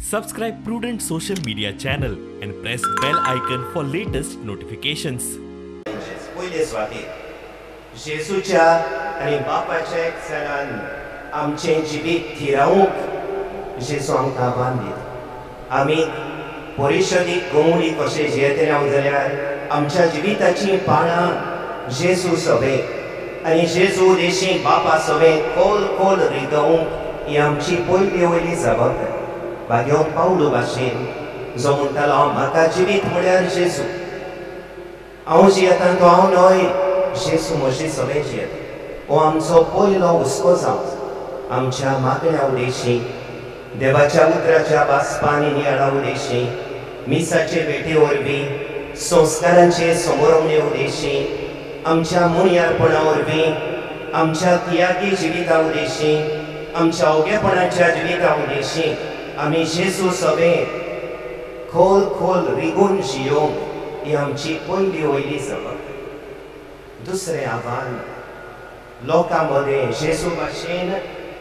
Subscribe Prudent social media channel and press bell icon for latest notifications. पयले सुवातेर जेजूच्या आनी बापाच्या एकचारान आमचें जिवीत थिरावंक जेजू आमकां आव्हान दिता. आमी परिशदीक गवळी कशें जियेतले हांव जाल्यार आमच्या जिविताचीं पाळां जेजू सभेक आनी जेजू देशी बापा सभेक खोल खोल रिगोवंक ही आमची पयली वयली जबाबदारी. भाग्योन पावलू भाशेन जो म्हणटालो हांव म्हाका जिवीत म्हळ्यार जेजू, हांव जियेता तो हांव न्हय, जेजू म्हजे सगळें जियेता. हो आमचो पयलो हुस्को जावचो. आमच्या मागण्या उदेशी, देवाच्या उतराच्या वाचपा आनी नियाळा उदेशी, मिसाचे भेटे वरवीं, संस्कारांचे समोरवणे उदेशी, आमच्या मुनियारपणा वरवीं, आमच्या त्यागी जिविता उदेशी, आमच्या ओगेपणाच्या जिविता उदेशी आमी जेजू सभेंत खोल खोल रिगून जियोवंक ही आमची पयली वयली जबाबदारी. दुसरें आव्हान, लोकां मदें जेजू भाशेन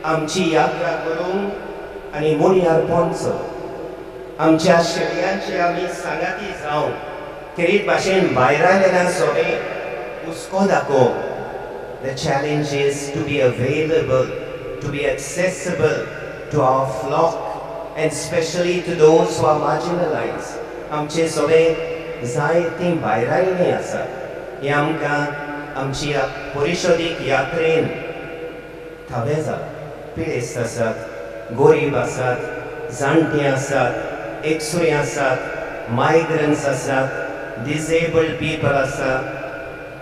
आमची यात्रा करूंक आनी मुनियारपण चलोवंक, आमच्या शेळयांचे आमी सांगाती जावंक खेरीत भाशेन भायरायलेल्या सभेक हुस्को दाखोवंक. The challenge is to be available, to be accessible to our flock and especially to those who are marginalized. आमचे सभेक जायतीं भायरायलीं आसात. हें आमकां आमची परिशदीक यात्रेन थावें जालां. पिडेस्त आसात, गोरीब आसात, जाणटीं आसात, एकसुरीं आसात, मायग्रंट्स आसात, डिसेबल्ड पीपल आसात,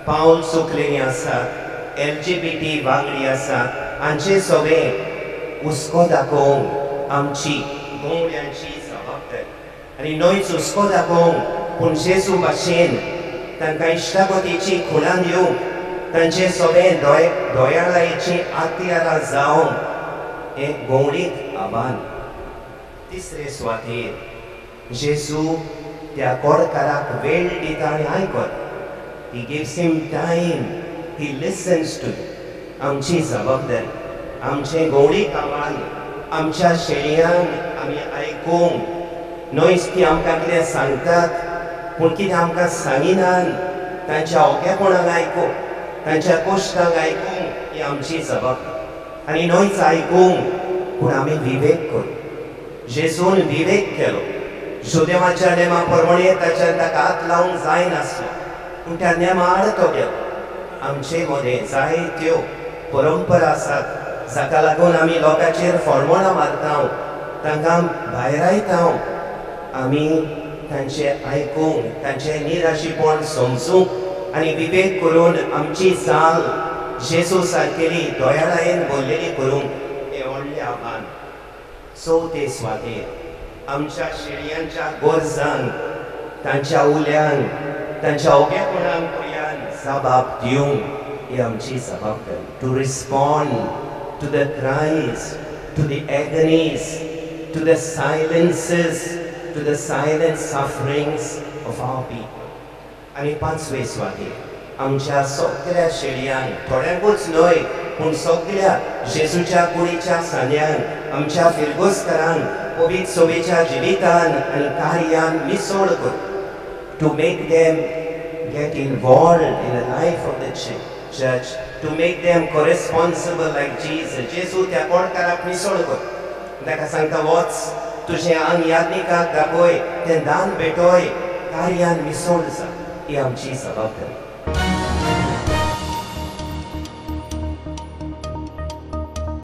पावल चुकलेलीं आसात, LGBT वांगडी आसात. हांचे सभेक हुस्को दाखोवंक आमची गवळ्यांची जबाबदारी. आनी न्हयच हुस्को दाखोवंक पूण जेजू भाशेन तांकां इश्टागतीची खुणां दिवंक, तांचे सभेन दोयाळायेचीं आत्यारां जावंक हें गवळीक आव्हान. तिसरे सुवातेर जेजू त्या कोडकाराक वेळ दिता आनी आयकता. He gives him time, he listens to him. आमची जबाबदारी, आमचें गवळीक आव्हान, आमच्या शेळयांक आमी आयकूंक, न्हयच ती आमकां कितें सांगतात पूण कितें आमकां सांगिनात तांच्या ओगेपणाक आयकूंक, तांच्या कश्टांक आयकूंक ही आमची जबाबदारी. आनी न्हयच आयकूंक पूण आमी विवेक करूं. जेजून विवेक केलो. जुदेवाच्या नेमा प्रमाणे ताच्यान ताका हात लावंक जायनासलो पूण त्या नेमा आड तो गेलो. आमचे मदें जायत्यो परंपरा आसात जाका लागून आमी लोकांचेर फॉर्मोणां मारता, तांकां भायरायता. आमी तांचे आयकूंक, तांचें निराशीपण समजूंक आनी विवेक करून आमची चाल जेजू सारकेली दयाळायेन भरलेली करूंक हें व्हडलें आव्हान. चवथे सुवातेर आमच्या शेळयांच्या गरजांक, तांच्या उल्यांक, तांच्या ओगेपणांक पर्यान जबाब दिवंक ही आमची जबाबदारी. To respond to the cries, to the agonies, to the silences, to the silent sufferings of our people. आनी पांचवे सुवातेर आमच्या सगळ्या शेळयांक, थोड्यांकूच न्हय पूण सगळ्या जेजूच्या कुडीच्या सांद्यांक, आमच्या फिरगोस्करांक पवित्र सभेच्या जिवितान आनी कार्यान मिसळ कर. To make them get involved in the life of the church, to make them corresponsible like Jesus. जेजू त्या कोडकाराक मिसळ कर, ताका सांगता वच तुजें आंग याज्ञिकाक दाखय, तें दान भेटय, कार्यान मिसळ जा. ही आमची जबाबदारी.